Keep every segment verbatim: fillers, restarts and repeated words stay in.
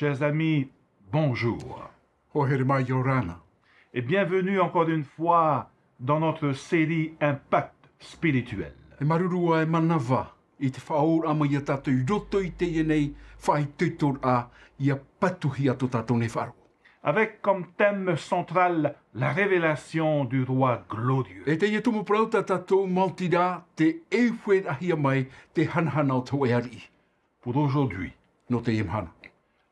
Chers amis, bonjour. Hoa here mai, ʻia ora na. Et bienvenue encore une fois dans notre série Impact spirituel. E māuruuru ā e manava i te faʻaōraʻa mai ia tātou i roto i teie nei faʻaitoitoraʻa, ʻia patuhia tō tātou nei faʻaroʻo. Avec comme thème central la révélation du roi glorieux. E teie tumu parau tā tātou, maoti rā te ʻeuheraʻahia mai te hanahana o te hōʻē ariʻi. Pour aujourd'hui, nō teie mahana.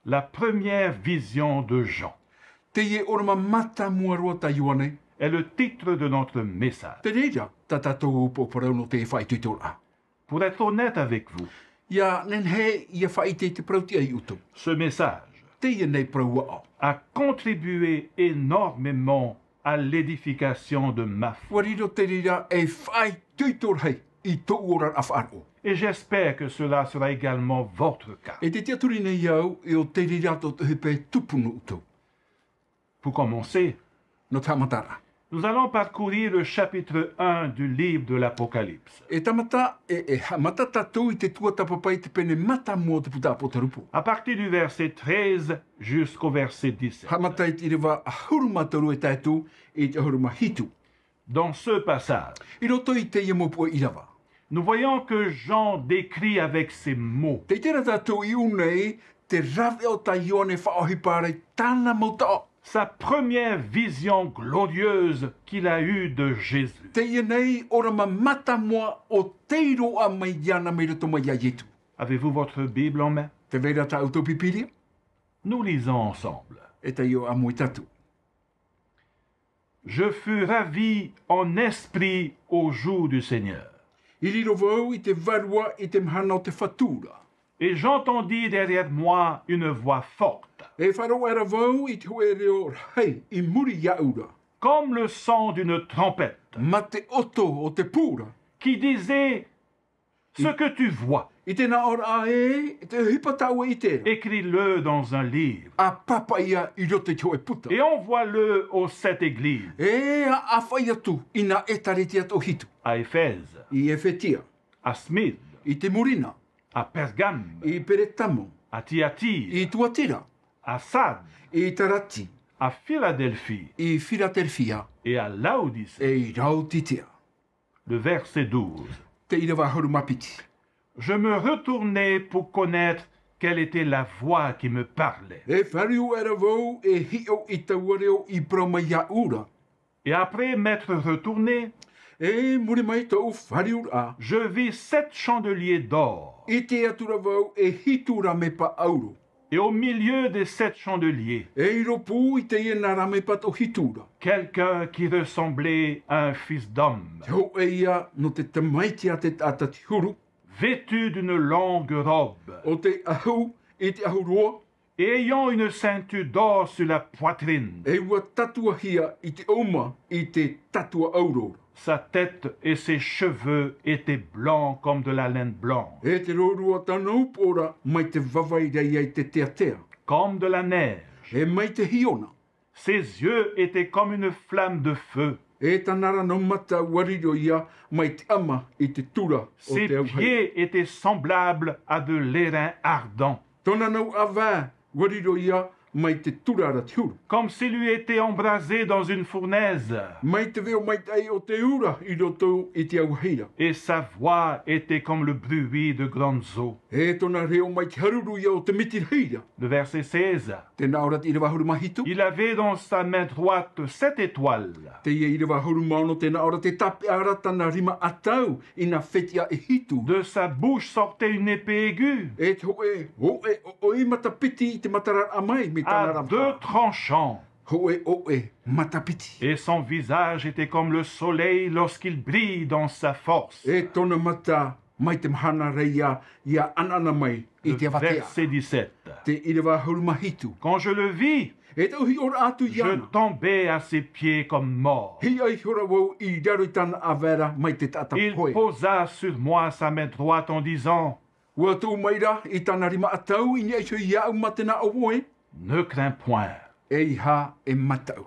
La première vision de Jean. Teie ʻōrama mātāmua roa tā Ioane. Est le titre de notre message. Te reira tā tātou upoʻo parau nō teie faʻaitoitoraʻa. Pour être honnête avec vous, ʻIa nehenehe ʻia faʻaʻite i te parau tiʻa ia ʻoutou. Ce message Teie nei parau aʻo a contribué énormément à l'édification de ma foi. ʻUa riro te reira ei faʻaitoito rahi i tōʻu oraraʻa faʻaroʻo. Et j'espère que cela sera également votre cas. E te tiʻaturi nei au, e ʻo te reira tō te ohipa e tupu nō ʻoutou. Pour commencer, nō te haʻamataraʻa, nous allons parcourir le chapitre un du livre de l'Apocalypse. E tāmata, e, e haʻamata tātou i te tuatāpapa i te pene mātāmua o te puta ʻApotarupo. À partir du verset treize jusqu'au verset dix-sept. Haʻamata i te ʻīrava ʻahuru mā toru e tae atu i te ʻahuru mā hitu. Dans ce passage, I roto i teie mau puʻe ʻīrava, nous voyons que Jean décrit avec ces mots tē ʻite ra tātou i ʻō nei te rāveʻa o tā Ioane faʻaʻohipa ra i tāna mau taʻo. Sa première vision glorieuse qu'il a eue de Jésus. Teie nei ʻōrama mātāmua o tei roaʻa mai iāna mai roto mai iā Ietu. Avez-vous votre Bible en main? Tē vai ra tā ʻoutou Pīpīria? Nous lisons ensemble. E taiʻo ʻāmui tātou. Je fus ravi en esprit au jour du Seigneur. I riro vau i te vārua i te mahana o te Fatu ra. Et j'entendis derrière moi une voix forte, E faʻaroʻo aʻera vau i te hōʻē reo rahi i muri iāʻu ra, comme le son d'une trompette, mā te ʻoto o te pū ra, qui disait, ce que tu vois, i te nāʻōraʻa ē, te ʻohipa tā ʻoe e ʻite ra, écris-le dans un livre, ʻa pāpaʻi ia i roto i te hōʻē puta, et envoie-le aux sept églises. E ʻa, ʻa faʻaʻite atu i nā ʻētārētia toʻohitu. À Éphèse, I ʻEfetia, à Smyrne, i Timurina, à Pergame, i Peretamo, à Thyatire, i Tuatira, à Sardes, i Tarati, à Philadelphie, i Firaterefia, et à Laodicée. E i Raotitea. Le verset douze. Te ʻīrava ʻahuru mā piti. Je me retournai pour connaître quelle était la voix qui me parlait. E fāriu aʻera vau e hiʻo i taua reo i parau mai iāʻu ra. Et après m'être retourné, E muri mai tōʻu fāriuraʻa, je vis sept chandeliers d'or. I ʻite atu ra vau e hitu rāmepa ʻauro. Et au milieu des sept chandeliers, E i rōpū i teie nā rāmepa toʻohitu ra, quelqu'un qui ressemblait à un fils d'homme, te hōʻē ia nō te tamaiti a te taʻata te huru, vêtu d'une longue robe, ʻo tei ʻahu i te ʻahu roa, et ayant une ceinture d'or sur la poitrine. E ʻua tatuahia i te ʻauma i te tatua ʻauro. Sa tête et ses cheveux étaient blancs comme de la laine blanche. E te rōrua o tāna upoʻo ra mai te vavai ra ia i te teatea, comme de la neige. E mai te hiona. Ses yeux étaient comme une flamme de feu. E tāna ra nau mata ʻua riro ia mai te ʻama i te tura o te auahi. Ses pieds étaient semblables à de l'airain ardent. Tōna nau ʻāvae ʻua riro ia mai te tura ra te huru. Comme s'il eût été embrasé dans une fournaise. Mai te veo maitaʻi o te ura i roto i te auahi ra. Et sa voix était comme le bruit de grandes eaux. E tōna reo mai te haruru ia o te miti rahi ra. Le verset seize. Tē nā ʻō ra te ʻīrava ʻahuru mā hitu. Il avait dans sa main droite sept étoiles. Teie ʻīrava ʻahuru mā ono, tē nā ʻō ra te tāpeʻa ra tāna rima ʻatau i nā fetiʻa e hitu. De sa bouche sortait une épée aiguë. E te hōʻē, hōʻē ʻoʻe matapiti i te matararaʻa mai mai tāna rāveʻa. À deux tranchants. Hōʻē ʻoʻe matapiti. Et son visage était comme le soleil lorsqu'il brille dans sa force. E tōna mata mai te mahana ra ia, ʻia ʻanaʻana mai i te avatea. Le verset dix-sept. Te ʻīrava ʻahuru mā hitu. Quand je le vis, e tau hiʻoraʻa atu iāna, je tombai à ses pieds comme mort. Hiʻa ihora vau i raro i tāna ʻāvae ra mai te taʻata pohe. Il posa sur moi sa main droite en disant, ʻUa tuʻu mai ra i tāna rima ʻatau i niʻa iho iāʻu mā te nā ʻō ē. Ne crains point. ʻEiaha e mataʻu.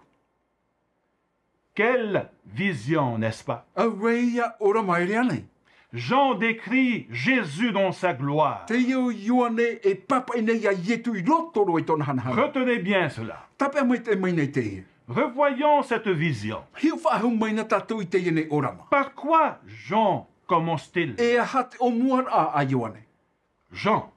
Quelle vision, n'est-ce pas? Auē ia ʻōrama ʻāreʻa nei. Jean décrit Jésus dans sa gloire. Teie ʻo Ioane e pāpaʻi nei ia Ietu i roto roa i tōna hanahana. Retenez bien cela. Tāpeʻa maitaʻi mai nei teie. Revoyons cette vision. Hiʻo faʻahou mai na tātou i teie nei ʻōrama. Par quoi Jean commence-t-il ? E aha te ʻōmuaraʻa a Ioane? Jean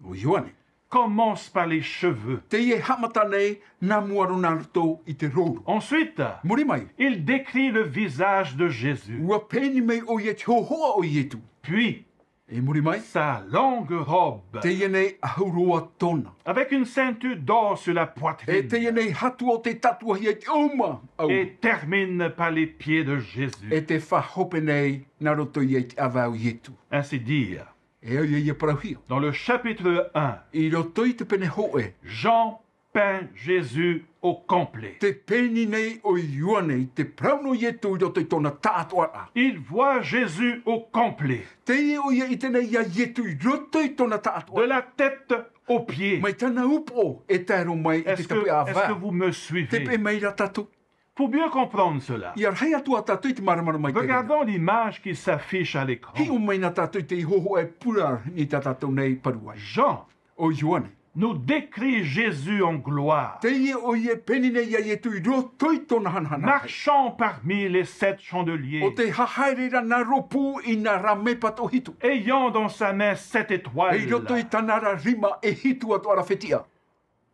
ʻO Ioane commence par les cheveux. Teie e haʻamata nei nā mua roa nā roto i te rouru. Ensuite, Muri mai, il décrit le visage de Jésus. Ua pēni mai ʻoia i te hōhoʻa o Ietu. Puis, E muri mai, sa longue robe. Teie nei ʻahu roa tōna. Avec une ceinture d'or sur la poitrine. E teie nei hatua o tei tātuahia i te ʻuma ʻau. Et termine par les pieds de Jésus. E tē faʻahope nei nā roto ia i te ʻāvae o Ietu. Ainsi dire, E au ia ia parauhia. Dans le chapitre un, I roto i te pene hōʻē, Jean peint Jésus au complet. Tē pēni nei ʻo Ioane i te parau nō Ietu i roto i tōna taʻatoʻaraʻa. Il voit Jésus au complet. Teie ʻoia e ʻite nei ia Ietu i roto i tōna taʻatoʻaraʻa. De la tête aux pieds. Mai tāna upoʻo e tae roa mai i te tapuʻe ʻāvae. Est-ce que, est-ce que vous me suivez ? Tē peʻe mai ra tātou. Pour mieux comprendre cela, ʻIa rahi atu ā tātou i te māramarama i te reira. Regardons l'image qui s'affiche à l'écran. Hiʻo mai na tātou i te hōhoʻa e pura i tā tātou nei parau ai. Jean ʻO Ioane nous décrit Jésus en gloire, Teie ʻoia e pēni nei ia Ietu i roto i tōna hanahana. Marchant parmi les sept chandeliers. ʻO tē haere ra nā rōpū i nā rā mēpa toʻohitu. Ayant dans sa main sept étoiles. I roto i tāna ra rima e hitu atoʻa ra fetiʻa.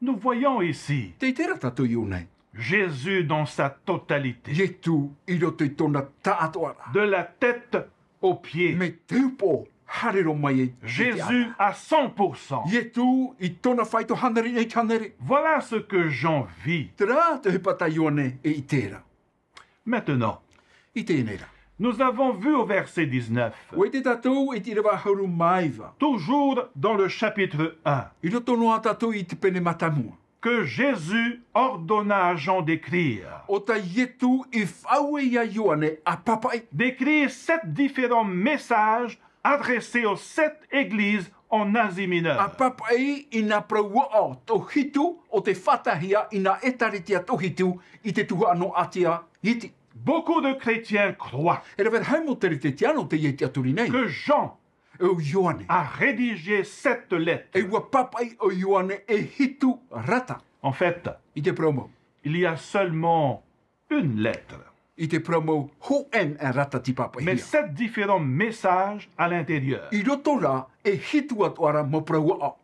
Nous voyons ici Tē ʻite ra tātou i ʻō nei. Jésus dans sa totalité. Ietu i roto i tōna taʻatoʻaraʻa. De la tête aux pieds. Mai te upoʻo haere roa mai ai i te ʻāvae. Jésus à cent pour cent. Ietu i tōna faito hānere i te hānere. Voilà ce que Jean vit. Terā te ʻohipa tā Ioane e ʻite ra. Maintenant, I teie nei rā. Nous avons vu au verset dix-neuf, Ua ʻite tātou i te ʻīrava ʻahuru mā iva. Toujours dans le chapitre un, I roto noa tātou i te pene mātāmua. Que Jésus ordonna à Jean d'écrire. ʻO tā Ietu i faʻaue ia Ioane ʻa pāpaʻi. D'écrire sept différents messages adressés aux sept églises en Asie Mineure. ʻA pāpaʻi i nā parau aʻo toʻohitu ʻo tē faʻataehia i nā ʻētāretia toʻohitu i te tuhaʻa nō Atia Iti. Beaucoup de chrétiens croient E rave rahi mau Kerisetiano teie i te ʻaturi nei. Que Jean ʻO Ioane. A rédigé sept lettres. E ua pāpaʻi ʻo Ioane e hitu rata. En fait, I te parau mau. Il y a seulement une lettre. I te parau mau, hōʻē rata tei pāpaʻihia. Mais sept différents messages à l'intérieur. I roto rā, e hitu atoʻa ra mau parau aʻo.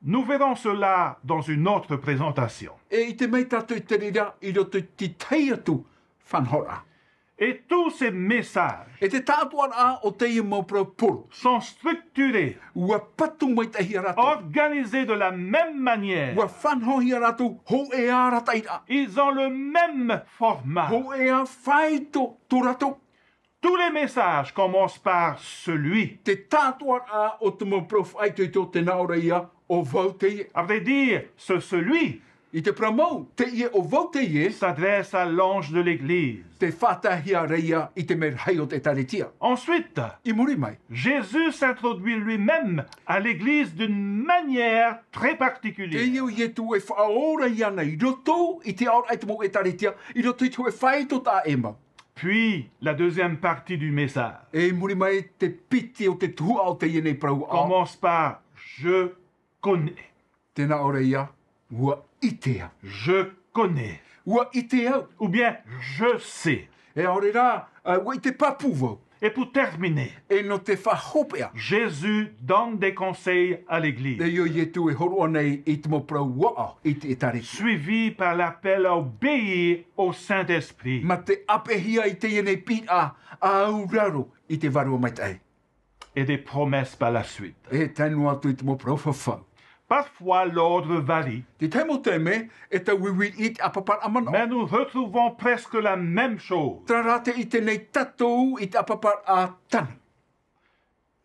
Nous verrons cela dans une autre présentation. E ʻite mai tātou i te reira i roto i te tahi atu faʻanahoraʻa. Et tous ces messages E te taʻatoʻaraʻa o teie mau parau poro. Sont structurés, Ua patu maitaʻihia rātou. Organisés de la même manière. Ua faʻanahohia rātou hōʻē ā rātaʻiraʻa. Ils ont le même format. Hōʻē ā faito tō rātou. Tous les messages commencent par celui. Te taʻatoʻaraʻa o te mau parau faʻaitoito tē nā ʻō ra ia ʻo vau teie. À vrai dire, ce celui I te parau mau, teie ʻo vau teie. S'adresse à l'ange de l'église. Tē faʻataehia ra ia i te merahi o te ʻētāretia. Ensuite, I muri mai. Jésus s'introduit lui-même à l'église d'une manière très particulière. Teie ʻo Ietu e faʻaora iāna i roto i te aʻoraʻa i te mau ʻētāretia, i roto i te hōʻē faito taʻa ʻē mau. Puis, la deuxième partie du message. E i muri mai te piti o te tuhaʻa o teie nei parau aʻo. Commence par je connais. Tē nā ʻō ra ia, ua ʻite au. Je connais. Ua ʻite au. Ou bien, je sais. E ʻaore rā, ā, ua ʻite pāpū vau. Et pour terminer, E nō te faʻahopeʻa. Jésus donne des conseils à l'église. Teie ʻo Ietu e hōroʻa nei i te mau parau aʻo i te ʻētāretia. Suivi par l'appel à obéir au Saint-Esprit. Mā te ʻāpeʻahia i teie nei piʻiraʻa, ʻa auraro i te Vārua Maitaʻi. Et des promesses par la suite. E tae noa atu i te mau parau fafau. Parfois, l'ordre varie. Te tahi mau taime, e tauiui i te ʻāpaparaʻa manaʻo. Mais nous retrouvons presque la même chose. Terā rā tē ʻite nei tātou i te ʻāpaparaʻa tano.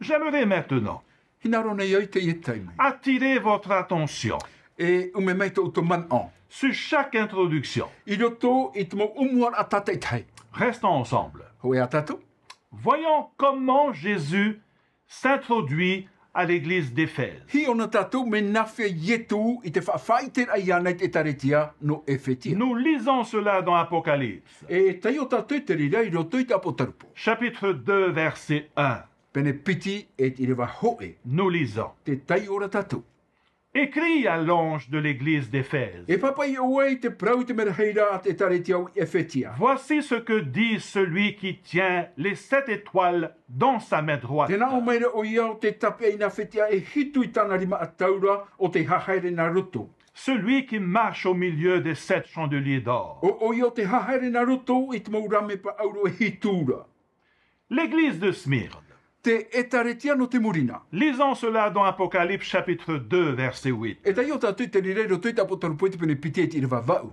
J'aimerais maintenant Hinaʻaro nei au i teie taime. Attirer votre attention E ʻume mai tō ʻoutou manaʻo. Sur chaque introduction. I roto i te mau ʻōmuaraʻa tātaʻitahi. Restons ensemble. Hōʻē ā tātou. Voyons comment Jésus s'introduit à l'église d'Éphèse. Hiʻo na tātou mai nā hea Ietu i te faʻaʻiteraʻa iāna i te ʻētāretia nō ʻEfetia. Nous lisons cela dans Apocalypse. E tae ʻo tātou i te reira i roto i te ʻApotarupo. Chapitre deux, verset un. Pene piti e te ʻīrava hōʻē. Nous lisons. Tē taiʻo ra tātou. Écris à l'ange de l'église d'Éphèse. E pāpaʻi ʻoe i te parau i te merahi ra a te ʻētāretia o Efetia. Voici ce que dit celui qui tient les sept étoiles dans sa main droite. Tē nā ʻō mai ra ʻoia ʻo tē tāpeʻa i nā fetiʻa e hitu i tāna rima ʻataʻuraʻa ʻo tē haere nā roto. Celui qui marche au milieu des sept chandeliers d'or. ʻO, ʻoia ʻo tē haere nā roto i te mau rāmepa ʻauro e hitu ra. L'église de Smyrne. Te ʻētāretia nō Timurina. Lisons cela dans Apocalypse chapitre deux, verset huit. E taiʻo tātou i te reira i roto i te Apotarupo i te pene piti e te ʻīrava vaʻu.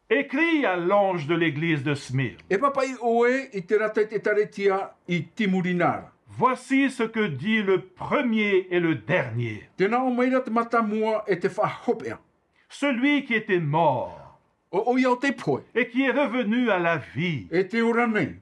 Écris à l'ange de l'église de Smyrne. E pāpaʻi ʻoe i te rata i te ʻētāretia i Timurina ra. Voici ce que dit le premier et le dernier. Tē nā ʻō mai ra te mātāmua e te faʻahopeʻa. Celui qui était mort. ʻO, ʻoia ʻo tei pohe. Et qui est revenu à la vie. E tē ora nei.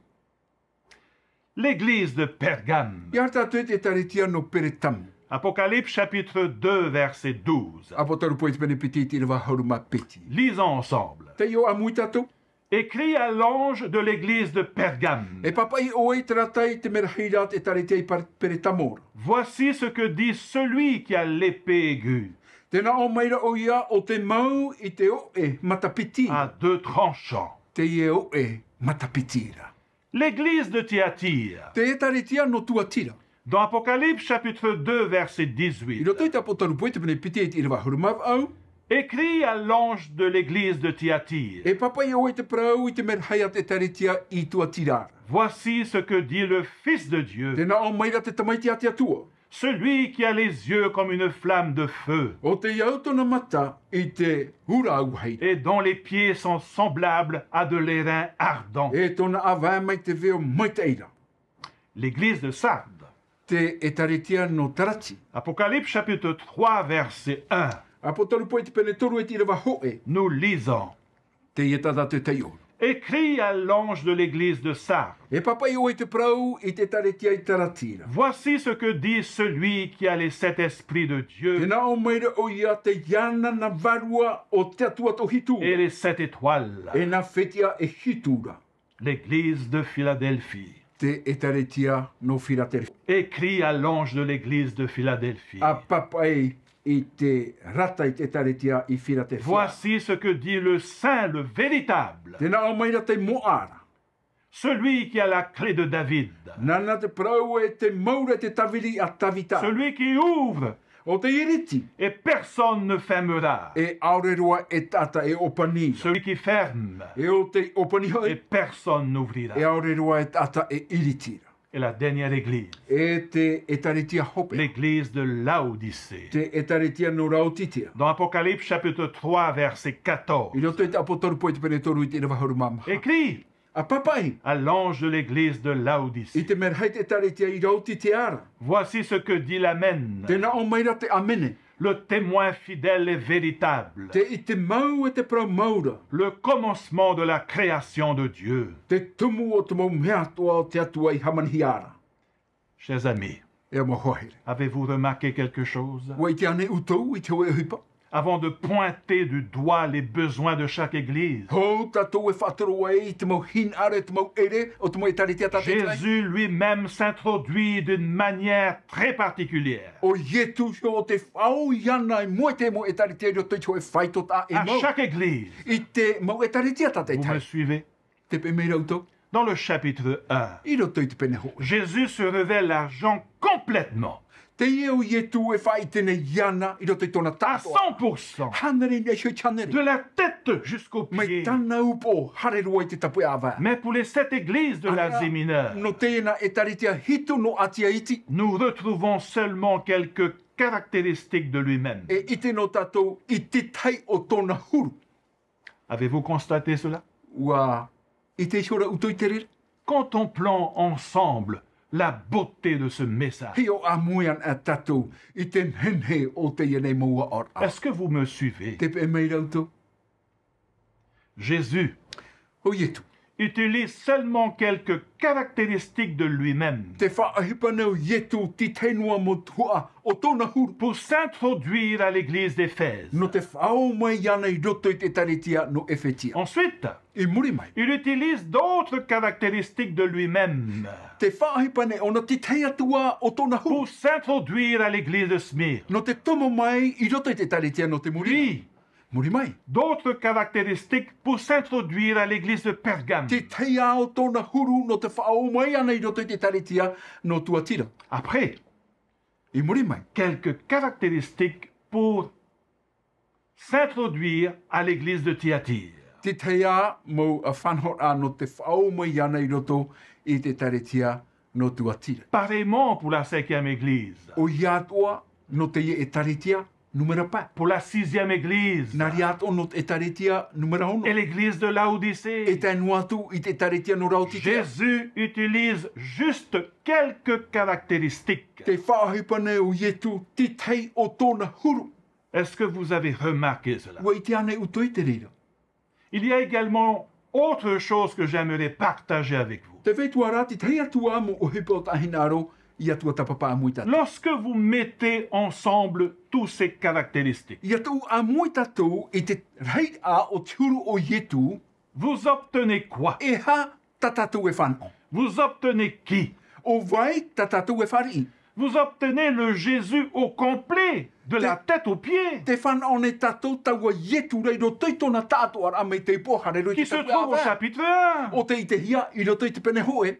L'église de Pergame. ʻIa haere tātou i te ʻētāretia nō Peretamo. Apocalypse chapitre deux, verset douze. Apotarupo i te pene piti i te ʻīrava ʻahuru mā piti. Lisons ensemble. Taiʻo ʻāmui tātou. Écris à l'ange de l'église de Pergame. E pāpaʻi ʻoe i te rata i te merahi ra a te ʻētāretia i Par-, Peretamo ra. Voici ce que dit celui qui a l'épée aiguë. Tē nā ʻō mai ra ʻoia ʻo tē mau i te ʻoʻe matapiti. À deux tranchants. Teie ʻoʻe matapiti ra. L'église de Thyatire. Te ʻētāretia nō Tuatira. Dans Apocalypse chapitre deux, verset dix-huit. I roto i te Apotarupo i te pene piti e te ʻīrava ʻahuru mā vaʻu. Écris à l'ange de l'église de Thyatire. E pāpaʻi ʻoe i te parau i te merahi a te ʻētāretia i Tuatira ra. Voici ce que dit le Fils de Dieu. Tē nā ʻō mai ra te Tamaiti a te Atua. Celui qui a les yeux comme une flamme de feu. ʻO tē au tōna mata i te ura auahi. Et dont les pieds sont semblables à de l'airain ardent. E tōna ʻāvae mai te veo maitaʻi ra. L'église de Sardes. Te ʻētāretia nō Tarati. Apocalypse chapitre trois, verset un. Apotarupo i te pene toru e te ʻīrava hōʻē. Nous lisons. Teie tā tātou e taiʻo. Écris à l'ange de l'église de Sardes. E pāpaʻi ʻoe i te parau i te ʻētāretia i Tarati ra. Voici ce que dit celui qui a les sept esprits de Dieu. Tē nā ʻō mai ra ʻoia tei iāna nā vārua o te Atua toʻohitu. Et les sept étoiles. E nā fetiʻa e hitu ra. L'église de Philadelphie. Te ʻētāretia nō Philadelphie. Écris à l'ange de l'église de Philadelphie. A pāpaʻi i te rata i te ʻētāretia i Philadelphia. Voici ce que dit le saint, le véritable. Tē nā ʻō mai ra tei moʻa ra. Celui qui a la clé de David. Nāna te parau e te mau ra i te tāviri a Tavita. Celui qui ouvre ʻO tei iriti. Et personne ne fermera. E ʻaore roa e taʻata e ʻōpani. Celui qui ferme. E ʻo tei ʻōpani hoʻi. Et personne n'ouvrira. E ʻaore roa e taʻata e iriti ra. Et la dernière église. E te ʻētāretia hopeʻa. L'église de Laodicée. Te ʻētāretia nō Laotitera. Dans Apocalypse chapitre trois, verset quatorze. I roto i te Apotarupo i te pene toru i te ʻīrava ʻahuru mā maha. Écris. A pāpaʻi. À l'ange de l'église de Laodicée. I te merahi i te ʻētāretia i Laotitera ra. Voici ce que dit l'Amen. Tē nā ʻō mai ra te ʻĀmene. Le témoin fidèle et véritable. Te ʻite mau e te parau mau ra. Le commencement de la création de Dieu. Te tumu o te mau mea atoʻa o te Atua i hāmanihia ra. Chers amis, e mau hoa here. Avez-vous remarqué quelque chose ? ʻUa ʻite ānei ʻoutou i te hōʻē ʻohipa ? Avant de pointer du doigt les besoins de chaque église, Hou tātou e faʻatoro ai i te mau hinaʻaro, te mau ʻere o te mau ʻētāretia tātaʻitahi. Jésus lui-même s'introduit d'une manière très particulière. ʻO Ietu iho ʻo tē faʻaau iāna i mua i te mau ʻētāretia i roto i te hōʻē faito taʻa ʻē mau. À chaque église. I te mau ʻētāretia tātaʻitahi. Vous me suivez ? Tē peʻe mai ra ʻoutou ? Dans le chapitre un, I roto i te pene hōʻē. Jésus se révèle à Jean complètement. Teie ʻo Ietu e faʻaʻite nei iāna i roto i tōna taʻatoʻaraʻa. À cent pour cent. Hānere i niʻa iho i te hānere. De la tête jusqu'aux pieds. Mai tāna upoʻo haere roa i te tāpuʻe ʻāvae. Mais pour les sept églises de l'Asie Mineure, Ana, nō teie nā ʻētāretia hitu nō Atia Iti. Nous retrouvons seulement quelques caractéristiques de lui-même. E ʻite noa tātou i te tahi o tōna huru. Avez-vous constaté cela ? ʻUa ʻite iho ra ʻoutou i te reira ? Contemplons ensemble la beauté de ce message. Hiʻo ʻāmui ana tātou i te nehenehe o teie nei mau aʻoraʻa. Est-ce que vous me suivez ? Tē peʻe mai ra ʻoutou ? Jésus, ʻO Ietu. utilise seulement quelques caractéristiques de lui-même. Tē faʻaʻohipa nei ʻo Ietu te tahi noa mau tuhaʻa o tōna huru. Pour s'introduire à l'église d'Éphèse. Nō te faʻaō mai iāna i roto i te ʻētārētia nō ʻEfetia. Ensuite, I muri mai. Il utilise d'autres caractéristiques de lui-même. Tē faʻaʻohipa nei ʻōna te tahi atu ā o tōna huru. Pour s'introduire à l'église de Smyrne. Nō te tomo mai i roto i te ʻētārētia nō te muri. Puis, Muri mai. D'autres caractéristiques pour s'introduire à l'église de Pergame. Te tahi ā o tōna huru nō te faʻaō mai iāna i roto i te ʻētārētia nō Tuatira. Après, I muri mai. Quelques caractéristiques pour s'introduire à l'église de Thyatire. Te tahi ā mau fānaʻoraʻa nō te faʻaō mai iāna i roto i te ʻētārētia nō Tuatira. Pareillement pour la cinquième église. ʻOia atoʻa nō teie ʻētārētia numera pae. Pour la sixième église. Nā reira atoʻa nō te ʻētārētia numera ono. Et l'église de Laodicée. E tae noa atu i te ʻētārētia nō Raotitea. Jésus utilise juste quelques caractéristiques. Tē faʻaʻohipa nei ʻo Ietu te tahi o tōna huru. Est-ce que vous avez remarqué cela? ʻUa ʻite ānei ʻoutou i te reira? Il y a également autre chose que j'aimerais partager avec vous. Tē vai atu ra te tahi atu ā mau ʻohipa o tāʻu hinaʻaro ʻia tuatāpapa ʻāmui tātou. Lorsque vous mettez ensemble toutes ces caractéristiques, ʻIa tuʻu ʻāmui tātou i te rahiraʻa o te huru o Ietu. Vous obtenez quoi? E aha tā tātou e fānaʻo? Vous obtenez qui? ʻO vai tā tātou e fāriʻi? Vous obtenez le Jésus au complet, de la tête aux pieds. Tē fānaʻo nei tātou taua Ietu ra i roto i tōna tāʻātoʻaraʻa mai te ipo haere roa i te tāpura ʻāvae. Qui se trouve au chapitre un. ʻO tē ʻitehia i roto i te pene hōʻē.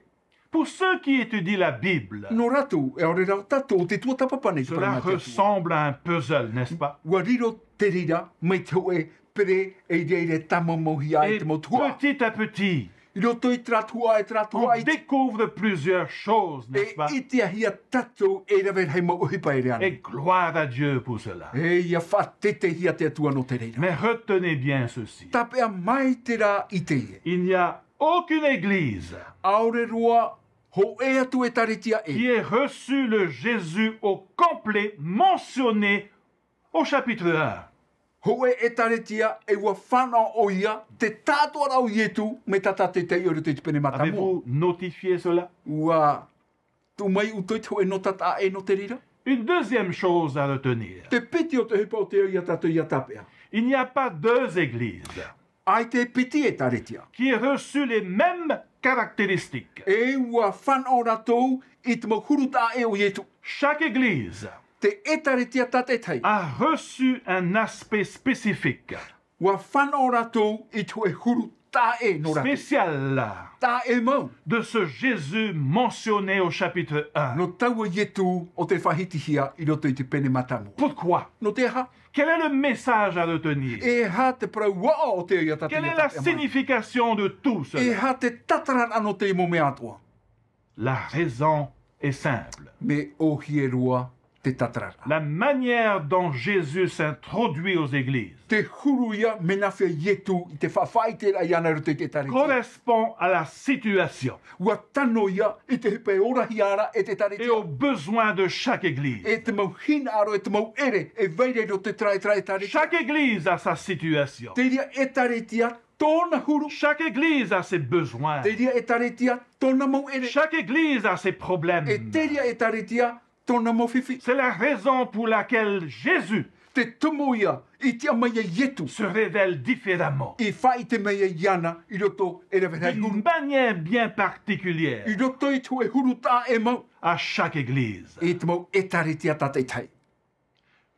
Pour ceux qui étudient la Bible, Nō rātou, e ʻaore rā tātou, ʻo tē tuatāpapa nei te Parau a te Atua. Cela ressemble à un puzzle, n'est-ce pas? ʻUa riro te reira mai te hōʻē pere e ʻere e tāmaumauhia ai te mau tuhaʻa. Et petit à petit, I roto i terā tuhaʻa, i terā tuhaʻa, on découvre plusieurs choses, n'est-ce pas? E ʻitehia tātou e rave rahi mau ʻohipa e rave ana. Et gloire à Dieu pour cela. E ʻia faʻateiteihia te Atua nō te reira. Mais retenez bien ceci. Tāpeʻa maite rā i teie. Il n'y a aucune église ʻAore roa hōʻē atu ʻētārētia ʻē. Qui ait reçu le Jésus au complet mentionné au chapitre un. Hōʻē ʻētārētia e ʻua fānaʻo ʻoia te tāʻātoʻaraʻa o Ietu mai tā tātou e taiʻo i roto i te pene mātāmua. Avez-vous notifié cela? ʻUa tuʻu mai ʻoutou i te hōʻē nō tātaʻa ʻē nō te reira? Une deuxième chose à retenir. Te piti o te ʻohipa ʻo tē au ia tātou ʻia tāpeʻa. Il n'y a pas deux églises ʻAita e piti ʻētārētia. Qui ait reçu les mêmes caractéristiques. E ʻua fānaʻo rātou i te mau huru taʻa ʻē o Ietu. Chaque église Te ʻētārētia tātaʻitahi a reçu un aspect spécifique, ʻua fānaʻo rātou i te hōʻē huru taʻa ʻē nō rātou. Spécial Taʻa ʻē mau. de ce Jésus mentionné au chapitre un. Nō taua Ietu ʻo tē faʻahitihia i roto i te pene mātāmua. Pourquoi? Nō te aha? Quel est le message à retenir? E aha te parau aʻo ʻo tē au ia tātou ia tāpeʻa mai? Quelle est la signification de tout cela? E aha te tātararaʻa nō te mau mea atoʻa? La raison est simple. Mea ʻōhie roa te tātararaʻa. La manière dont Jésus s'introduit aux églises Te huru ia mea nāfea Ietu i te faʻaʻiteraʻa iāna i roto i te ʻētārētia correspond à la situation ʻUa tano ia i te ʻohipa e orahia ra e te ʻētārētia. et aux besoins de chaque église. E te mau hinaʻaro, e te mau ʻere e vai ra i roto i terā, i terā ʻētārētia. Chaque église a sa situation. Te reira ʻētārētia tōna huru. Chaque église a ses besoins. Te reira ʻētārētia tōna mau ʻere. Chaque église a ses problèmes. E te reira ʻētārētia tōna mau fifi. C'est la raison pour laquelle Jésus Te tumu ia i tiʻa mai ai Ietu. se révèle différemment. I faʻaʻite mai ai iāna i roto e rave rahi huru. D'une manière bien particulière. I roto i te hōʻē huru taʻa ʻē mau. À chaque église. I te mau ʻētārētia tātaʻitahi.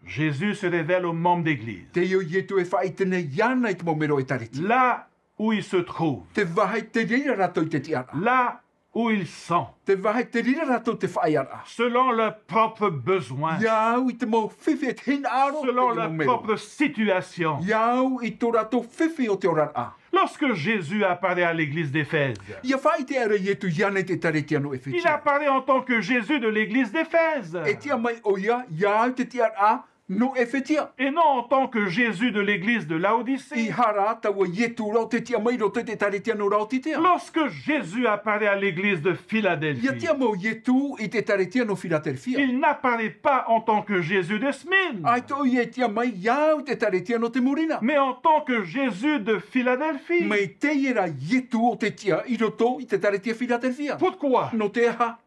Jésus se révèle aux membres d'église. Te au Ietu e faʻaʻite nei iāna i te mau mero ʻētārētia. Là où ils se trouvent. Te vāhi te reira rātou i te tiʻaraʻa. Là où ils sont. Te vāhi te reira rātou te faʻaearaʻa. Selon leurs propres besoins. Ia au i te mau fifi e te hinaʻaro. Selon leur propre situation. Ia au i tō rātou fifi o te oraraʻa. Lorsque Jésus apparaît à l'église d'Éphèse, ʻIa faʻaʻite ra Ietu iāna i te ʻētārētia nō ʻEfetia. Il apparaît en tant que Jésus de l'église d'Éphèse. E tiʻa mai ʻoia, ia au te tiʻaraʻa Nō Efetia. Et non en tant que Jésus de l'église de Laodicée. ʻEiaha rā taua Ietu ra o tē tiʻa mai i roto i te ʻēkālesia nō Laodicea. Lorsque Jésus apparaît à l'église de Philadelphie, ʻIa tiʻa mau Ietu i te ʻēkālesia nō Philadelphia. Il n'apparaît pas en tant que Jésus de Smyrne. ʻAita ʻoia e tiʻa mai i au i te ʻēkālesia nō Smurina. Mais en tant que Jésus de Philadelphie. Mai teie rā Ietu o tē tiʻa i roto i te ʻēkālesia Philadelphia. Pourquoi? Nō te aha?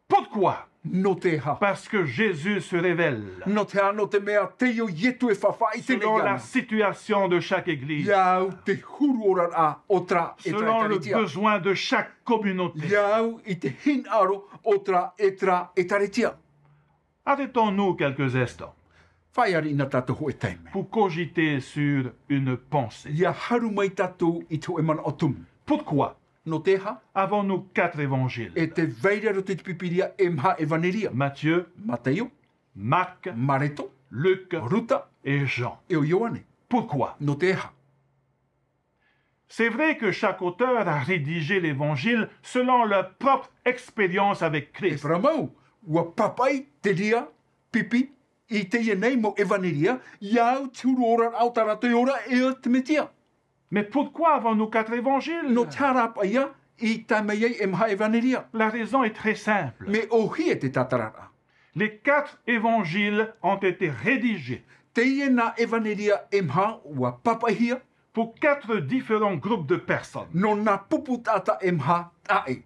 Pourquoi? Nō te aha? Parce que Jésus se révèle. Nō te aha? Nō te mea teie Ietu e faʻaʻite nei iāna. Selon la situation de chaque église. I au te huru oraraʻa o terā ʻēkālesia. Selon le besoin de chaque communauté. I au i te hinaʻaro o terā ʻēkālesia. Arrêtons-nous quelques instants. Faʻaea riʻi nā tātou hōʻē taime. Pour cogiter sur une pensée. ʻIa haru mai tātou i te hōʻē manaʻo tumu. Pourquoi? Nō te aha? Avons-nous quatre évangiles? E tē vai ra i roto i te Pīpīria e maha ʻevanelia. Matthieu, Mataio, Marc, Mareko, Luc, Ruka, et Jean. E ʻo Ioane. Pourquoi? Nō te aha? C'est vrai que chaque auteur a rédigé l'évangile selon leur propre expérience avec Christ. E parau mau, ʻua pāpaʻi te reira pipi i teie nei mau ʻevanelia, i au te huru oraraʻa o tā rātou e ora e o te Mesia. Mais pourquoi avons-nous quatre évangiles? Nō te aha rā paʻi ïa i tae mai ai e maha ʻevanelia? La raison est très simple. Mea ʻōhie te tātararaʻa. Les quatre évangiles ont été rédigés. Teie nā ʻevanelia e maha ʻua pāpaʻihia. Pour quatre différents groupes de personnes. Nō nā pupu taʻata e maha taʻe.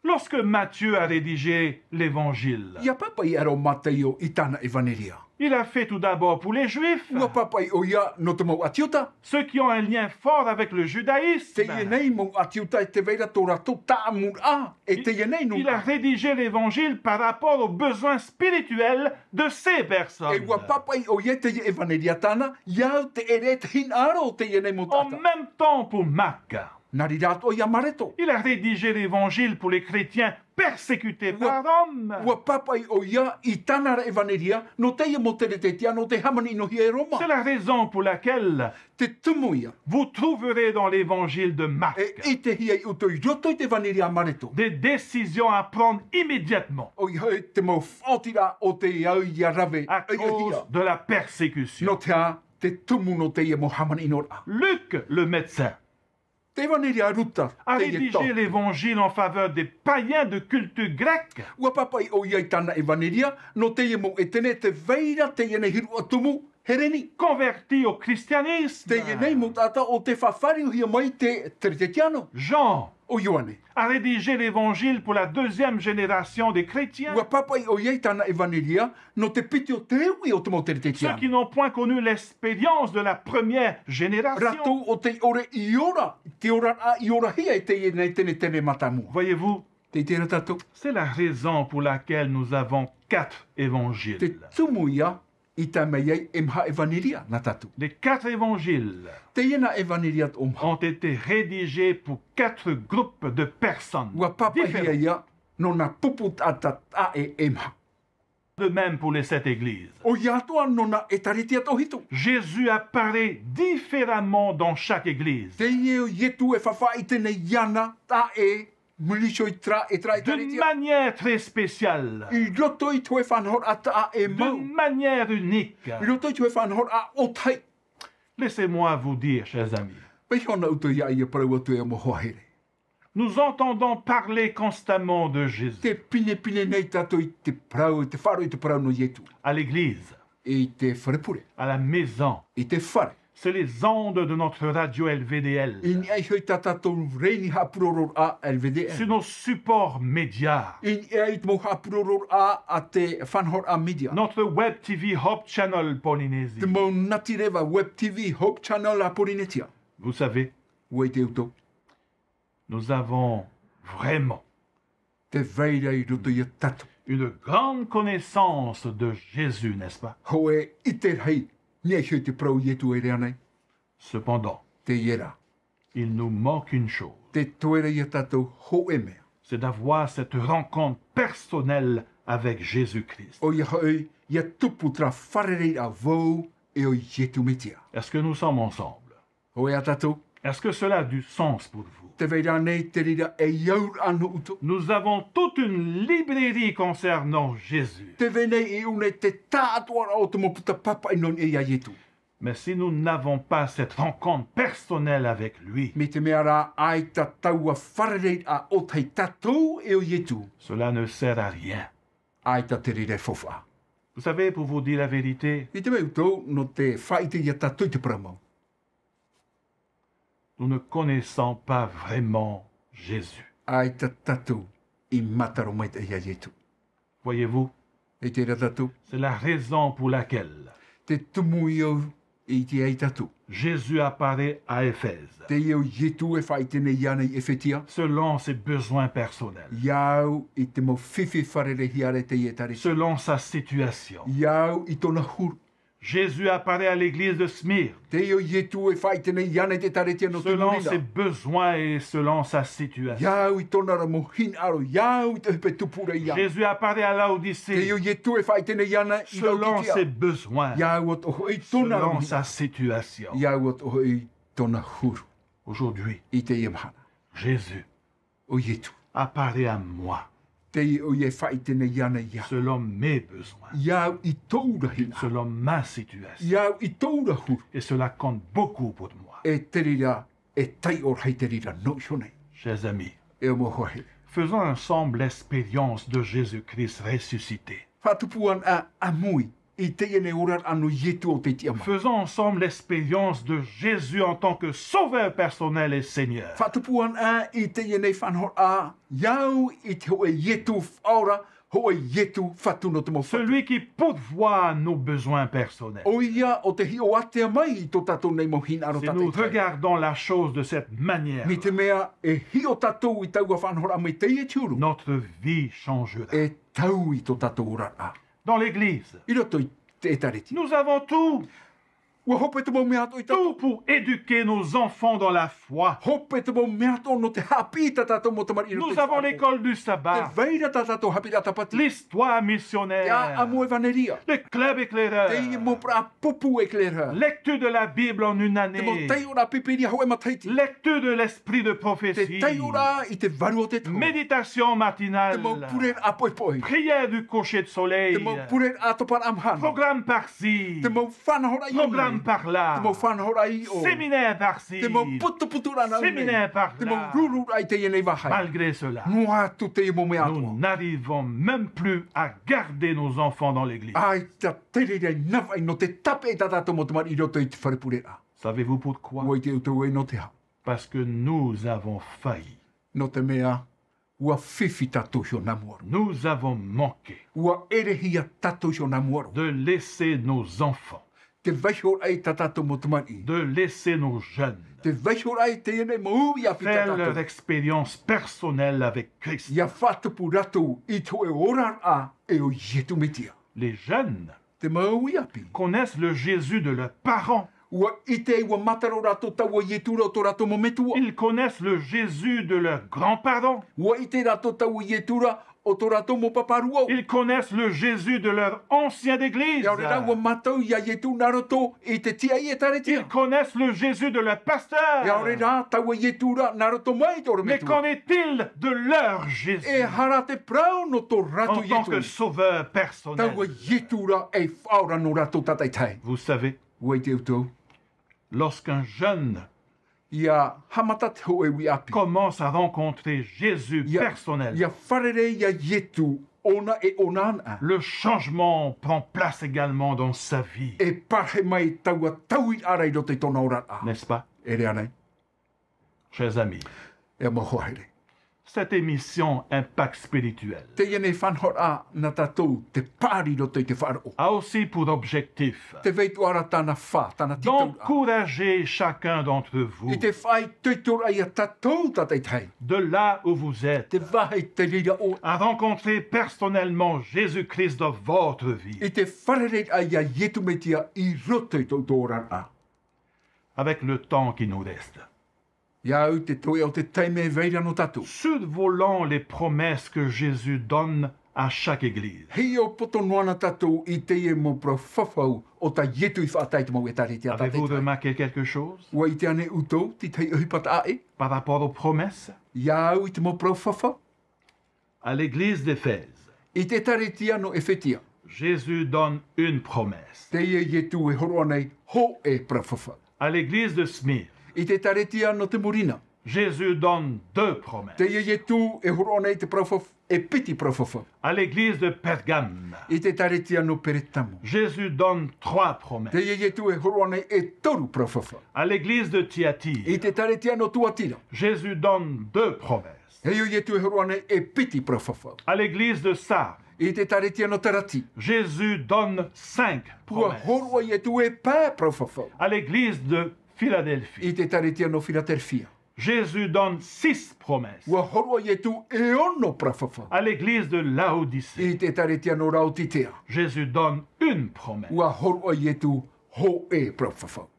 Lorsque Matthieu a rédigé l'évangile, ʻIa pāpaʻi ʻo Mataio i tāna ʻevanelia. Il a fait tout d'abord pour les Juifs, ʻUa pāpaʻi ʻoia nō te mau ʻĀti Iuta. Ceux qui ont un lien fort avec le judaïsme. Teie nei mau ʻĀti Iuta e tē vai ra tō rātou tāʻamuraʻa, e teie nei nō. Il a rédigé l'évangile par rapport aux besoins spirituels de ces personnes. E ʻua pāpaʻi ʻoia i teie ʻevanelia tāna, i au te ʻere, te hinaʻaro o teie nei mau taʻata. En même temps pour Marc. Nā reira atoʻa ia Mareko. Il a rédigé l'évangile pour les chrétiens persécutés par Rome. ʻUa pāpaʻi ʻoia i tāna ra ʻevanelia, nō teie mau Kerisetiano tei hāmani-ʻino-hia e Roma. C'est la raison pour laquelle Te tumu ïa. Vous trouverez dans l'évangile de Marc E ʻitehia ia ʻoutou i roto i te ʻevanelia a Mareko. Des décisions à prendre immédiatement. ʻOia hoʻi te mau faʻaotiraʻa o tē au ʻia rave. À cause de la persécution. Nō te aha? Te tumu nō teie mau hāmani-ʻino-raʻa. Luc, le médecin, Te ʻevanelia a Ruka, a rédigé l'évangile en faveur des païens de culte grec. ʻUa pāpaʻi ʻoia i tāna ʻevanelia, nō teie mau ʻētene tē vai ra teie nei hīroʻa tumu Hereni. Convertis au christianisme. Teie nei mau taʻata o tē faʻafāriohia mai i te Kerisetiano. Jean ʻO Ioane. a rédigé l'évangile pour la deuxième génération des chrétiens. ʻUa pāpaʻi ʻoia i tāna ʻevanelia, nō te piti o te uʻi o te mau Kerisetiano. Ceux qui n'ont point connu l'expérience de la première génération. Rātou o tei ʻore i ora, te oraraʻa i orahia e teie nei ʻētene mātāmua. Voyez-vous, Tē ʻite ra tātou. C'est la raison pour laquelle nous avons quatre évangiles. Te tumu ïa i tae mai ai e maha ʻevanelia nā tātou. Les quatre évangiles Teie nā ʻevanelia toʻomaha. ont été rédigés pour quatre groupes de personnes différents. ʻUa pāpaʻihia ïa nō nā pupu taʻata taʻe e maha. De même pour les sept églises. ʻOia atoʻa nō nā ʻēkālesia toʻohitu. Jésus apparaît différemment dans chaque église. Teie ʻo Ietu e faʻaʻite nei iāna taʻe muri iho i terā, i terā ʻēkālesia. D'une manière très spéciale. I roto i te hōʻē faʻanahoraʻa taʻe mau. D'une manière unique. I roto i te hōʻē faʻanahoraʻa ʻōtahi. Laissez-moi vous dire, chers amis. Vaiiho na ʻoutou ia ʻia parau atu e mau hoa here. Nous entendons parler constamment de Jésus. Tē pinepine nei tātou i te parau, i te faʻaroʻo i te parau nō Ietu. À l'église. I te fare pure. À la maison. I te fare. Sur les ondes de notre radio L V D L. I niʻa iho i tā tātou rēni haʻapurororaʻa L V D L. Sur nos supports médias. I niʻa i te mau haʻapurororaʻa a te faʻanahoraʻa media. Notre web T V Hope Channel Polynésie. Te mau natireva web T V Hope Channel a Pōrīnetia. Vous savez, ʻUa ʻite ʻoutou. Nous avons vraiment Tē vai ra i roto ia tātou. Une grande connaissance de Jésus, n'est-ce pas? Hōʻē ʻite rahi, niʻa iho i te parau Ietu e rave nei. Cependant, Teie rā. il nous manque une chose. Tē toe ra ia tātou hōʻē mea. C'est d'avoir cette rencontre personnelle avec Jésus-Christ. ʻOia hoʻi, ʻia tupu terā fārereiraʻa vau e ʻo Ietu Mesia. Est-ce que nous sommes ensemble? Hōʻē ā tātou? Est-ce que cela a du sens pour vous? Tē vai ra nei te reira e au ra nō ʻoutou? Nous avons toute une librairie concernant Jésus. Tē vai nei iāʻu nei te taʻatoʻaraʻa o te mau puta pāpaʻi nō niʻa iā Ietu. Mais si nous n'avons pas cette rencontre personnelle avec lui, Mai te mea rā, ʻaita taua fārereiraʻa ʻōtahi tātou e ʻo Ietu, cela ne sert à rien. ʻAita te reira e faufaʻa. Vous savez, pour vous dire la vérité, I te mea ʻoutou, nō te faʻaʻite iā tātou i te parau mau, nous ne connaissons pas vraiment Jésus. ʻAita tātou i mātaro maitaʻi iā Ietu. Voyez-vous, E ʻite ra tātou. C'est la raison pour laquelle Te tumu i au i te ai tātou. Jésus apparaît à Éphèse, Teie ʻo Ietu e faʻaʻite nei iāna i Efetia. Selon ses besoins personnels, Ia au i te mau fifi fārereiraʻa e te ʻĒtārētia. Selon sa situation. Ia au i tōna huru. Jésus apparaît à l'église de Smyrne. Teie ʻo Ietu e faʻaʻite nei iāna i te ʻĒtārētia nō te Selon ses besoins et selon sa situation. Ia au i tōna ra mau hinaʻaro, ia au i te hope tupuraʻa iāna. Jésus apparaît à Laodicée. Teie ʻo Ietu e faʻaʻite nei iāna i Laodikea. Selon ses besoins. Ia au atoʻa hoʻi i tōna ra mau hinaʻaro. Selon sa situation. Ia au atoʻa hoʻi i tōna huru. Aujourd'hui, I teie mahana. Jésus ʻO Ietu. Apparaît à moi. Teie ʻoia e faʻaʻite nei iāna iāʻu. Selon mes besoins. Ia au i tōʻu ra hinaʻaro. Selon ma situation. Ia au i tōʻu ra huru. Et cela compte beaucoup pour moi. E te reira, e taiʻo rahi te reira nō iho nei. Chers amis, E au mau hoa here. Faisons ensemble l'expérience de Jésus-Christ ressuscité. Faʻatupu anaʻe ʻāmui i teie nei oraraʻa nō Ietu ʻo tei tiʻa mai. Faisons ensemble l'expérience de Jésus en tant que Sauveur personnel et Seigneur. Faʻatupu anaʻe i teie nei faʻanahoraʻa, ia au i te hōʻē Ietu Faʻaora, hōʻē Ietu Fatu nō te mau fatu. Celui qui pourvoit nos besoins personnels. ʻOia ʻo tē hiʻo ātea mai i tō tātou nei mau hinaʻaro tātaʻitahi. Si nous regardons la chose de cette manière, Mai te mea e hiʻo tātou i taua faʻanahoraʻa mai teie te huru, notre vie changera. E taui tō tātou oraraʻa. Dans l'Église, I roto i te ʻĒtārētia, nous avons tout. ʻUa hope te mau mea atoʻa i tātou. Tout pour éduquer nos enfants dans la foi. Hope te mau mea atoʻa nō te haʻapiʻi i tā tātou mau tamariʻi i roto i te faʻaroʻo. Nous avons l'école du sabbat. Tē vai ra tā tātou haʻapiʻiraʻa tāpati. L'histoire missionnaire. Te ʻāʻamu ʻevanelia. Le club éclaireur. Te mau parau pupu éclaireur. Lecture de la Bible en une année. Te mau taiʻoraʻa Pīpīria hōʻē matahiti. Lecture de l'esprit de prophétie. Te taiʻoraʻa i te vārua o te tohu. Méditation matinale. Te mau pureraʻa poʻipoʻi. Prière du coucher de soleil. Te mau pureraʻa toparaʻa mahana. Programme par-ci. Te mau faʻanahoraʻa i ʻō nei. Programme par-là. Te mau faʻanahoraʻa i ʻō. Séminaire par-ci. Te mau putuputuraʻa nā ʻō nei. Séminaire par-là. Te mau rururaʻa i teie nei vāhi. Malgré cela, Noa atu teie mau mea atoʻa, nous n'arrivons même plus à garder nos enfants dans l'église. ʻAita te reira e navaʻi nō te tāpeʻa i tā tātou mau tamariʻi i roto i te fare pureraʻa. Savez-vous pourquoi? ʻUa ʻite ʻoutou ē nō te aha? Parce que nous avons failli. Nō te mea, ʻua fifi tātou iho nā mua roa. Nous avons manqué. ʻUa ʻerehia tātou iho nā mua roa. De laisser nos enfants. Te vaihoraʻa i tā tātou mau tamariʻi. De laisser nos jeunes. Te vaihoraʻa i teie nei mau uʻi ʻāpī tā tātou. Faire leur expérience personnelle avec Christ. ʻIa faʻatupu rātou i te hōʻē oraraʻa e ʻo Ietu Metia. Les jeunes Te mau uʻi ʻāpī connaissent le Jésus de leurs parents. ʻUa ʻite, ʻua mātaro rātou taua Ietu ra o tō rātou mau metua. Ils connaissent le Jésus de leurs grands-parents. ʻUa ʻite rātou taua Ietu ra o tō rātou mau pāpā rūʻau. Ils connaissent le Jésus de leur ancien d'église. ʻIa ʻore rā ʻua mātau ia Ietu nā roto i te tiaʻi ʻĒtārētia. Ils connaissent le Jésus de leur pasteur. ʻIa ʻore rā taua Ietu ra nā roto mai i tō rātou metua. Mais qu'en est-il de leur Jésus? E aha rā te parau nō tō rātou Ietu? En tant que sauveur personnel. Taua Ietu ra ei Faʻaora nō rātou tātaʻitahi. Vous savez, ʻUa ʻite ʻoutou, lorsqu'un jeune ʻia haʻamata te hōʻē uʻi ʻāpī, commence à rencontrer Jésus personnellement, ʻia fārerei ia Ietu ʻōna e ʻōna anaʻe, le changement prend place également dans sa vie. E parahi mai taua tauiraʻa ra i roto i tōna oraraʻa. N'est-ce pas? ʻEʻere ānei? Chers amis, E mau hoa here, cette émission Impact spirituel teie nei faʻanahoraʻa nā tātou te paʻari i roto i te faʻaroʻo, a aussi pour objectif, Te vai atoʻa ra tāna fā, tāna tītauraʻa, d'encourager chacun d'entre vous, i te faʻaitoitoraʻa ia tātou tātaʻitahi, de là où vous êtes, te vāhi tei reira ʻoe, à rencontrer personnellement Jésus-Christ dans votre vie. I te fārereiraʻa ia Ietu Metia i roto i tō, tō oraraʻa. Avec le temps qui nous reste, ʻIa au i te toeʻa o te taime e vai ra nō tātou, survolons les promesses que Jésus donne à chaque église. Hiʻo poto noa na tātou i teie mau parau fafau o tā Ietu i faʻatae i te mau ʻētāretia tātaitahi. Avez-vous remarqué quelque chose? ʻUa ʻite ānei ʻoutou i te tahi ʻohipa taʻa ʻē? Par rapport aux promesses? Ia au i te mau parau fafau. À l'église d'Éphèse, I te ʻētāretia nō ʻEfetia. Jésus donne une promesse. Teie Ietu e hōroʻa nei hōʻē parau fafau. À l'église de Smyrne, I te ʻētāretia nō Timurina. Jésus donne deux promesses. Teie Ietu e hōroʻa nei te parau faf-, e piti parau fafau. À l'église de Pergame, I te ʻētāretia nō Peretamo. Jésus donne trois promesses. Teie Ietu e hōroʻa nei e toru parau fafau. À l'église de Thyatire, I te ʻētāretia nō Tuatira. Jésus donne deux promesses. Teie Ietu e hōroʻa nei e piti parau fafau. À l'église de Sardes, I te ʻētāretia nō Tarati. Jésus donne cinq promesses. ʻUa hōroʻa Ietu e pae parau fafau. À l'église de Philadelphie, I te ʻētāretia nō Philadelphia. Jésus donne six promesses. ʻUa hōroʻa Ietu e ono parau fafau. À l'église de Laodicée, I te ʻētāretia nō Laotitera. Jésus donne une promesse. ʻUa hōroʻa Ietu hōʻē parau fafau.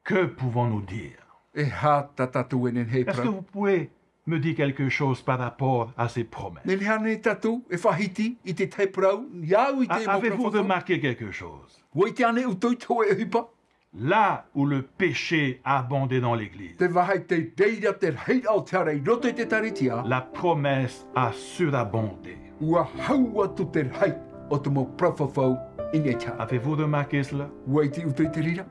Que pouvons-nous dire? E aha tā tātou e nehenehe e parau? Est-ce que vous pouvez me dire quelque chose par rapport à ces promesses? Nehenehe ānei tātou e faʻahiti i te tahi parau, ia au i te A-, mau parau fafau? Avez-vous remarqué quelque chose? ʻUa ʻite ānei ʻoutou i te hōʻē ʻohipa? Là où le péché a abondé dans l'Église, Te vāhi tē reira te rahiraʻa o te hara i roto i te ʻētāretia, la promesse a surabondé. ʻUa hau atu te rahi o te mau parau fafau i niʻa i te hara. Avez-vous remarqué cela? ʻUa ʻite ʻoutou i te reira?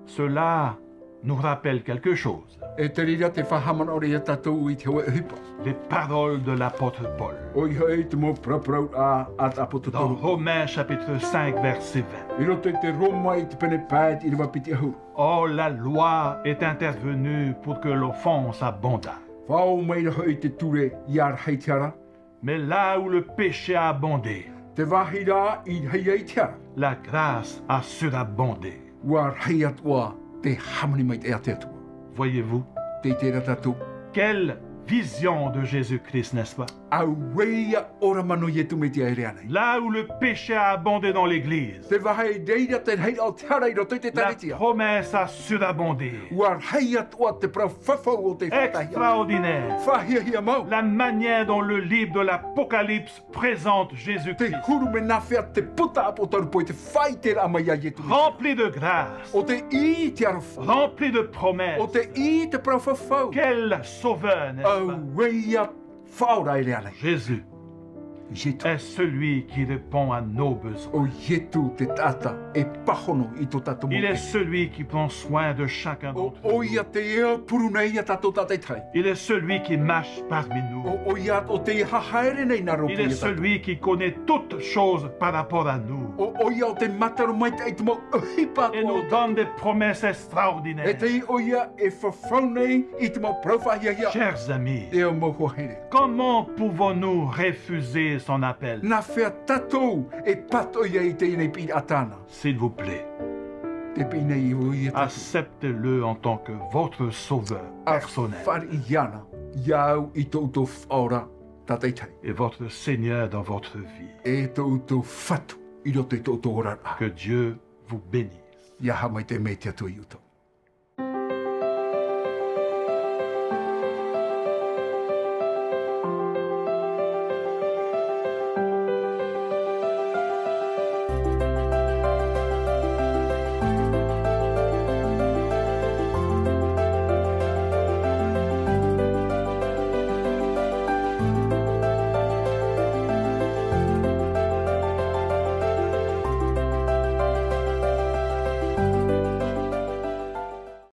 Cela nous rappelle quelque chose. E te reira tē faʻahaʻamanaʻo ra ia tātou i te hōʻē ʻohipa. Les paroles de l'apôtre Paul. ʻOia hoʻi te mau paraparau a, a te ʻāpōsetolo Pauro. Dans Romains chapitre cinq, verset vingt. I roto i te Roma i te pene pae, ʻīrava piti ʻahuru. Or, la loi est intervenue pour que l'offense abondât. Faʻaō mai ra hoʻi te ture ia rahi te hara. Mais là où le péché a abondé, Te vāhi rā i rahi ai te hara, la grâce a surabondé. ʻUa rahi atoʻa te hāmani maitaʻi a te Atua. Voyez-vous? Tē ʻite ra tātou. Quelle vision de Jésus-Christ, n'est-ce pas? Auē ia ʻōrama nō Ietu Metia e rave nei. Là où le péché a abondé dans l'Église, Te vāhi i reira te rahiraʻa o te hara i roto i te ʻētāretia, la promesse a surabondé. ʻUa rahi atoʻa te parau fafau o tei faʻataehia. Extraordinaire. Faʻahiahia mau. La manière dont le livre de l'Apocalypse présente Jésus-Christ. Te huru mea nāfea te puta ʻāpōsetolo Pauro i te faʻaʻiteraʻa mai ia Ietu Metia. Rempli de grâce. ʻO tei ʻī i te aroha. Rempli de promesses. ʻO tei ʻī i te parau fafau. Quel sauveur, n'est-ce pas? Auē ia Faʻaora e rave nei. Jésus Ietu. Est celui qui répond à nos besoins. ʻO Ietu te taʻata e pāhono i tō tātou mau pehe. Il est celui qui prend soin de chacun d'entre nous. ʻO, ʻoia tē purū nei ia tātou tātaitahi. Il est celui qui marche parmi nous. ʻO, ʻoia ʻo tē hahaere nei nā rōpū ia tātou. Il est celui qui connaît toutes choses par rapport à nous. ʻO, ʻoia ʻo tē mātaro maitaʻi i te mau ʻohipa atoʻa. Et nous donne des promesses extraordinaires. E tē ʻoia e fafau nei i te mau parau faʻahiahia. Chers amis, E au mau hoa here. Comment pouvons-nous refuser son appel? Nāfea tātou e pātoʻi ai i teie nei piʻiraʻa tāna? S'il vous plaît, Tē piʻi nei ʻoia ia tātou. Acceptez-le en tant que votre sauveur personnel. Fāriʻi iāna, ia au i tō ʻoutou Faʻaora tātaitahi. Et votre Seigneur dans votre vie. E tō ʻoutou Fatu i roto i tō ʻoutou oraraʻa. Que Dieu vous bénisse. ʻIa haʻamaitaʻi mai te Atua ia ʻoutou.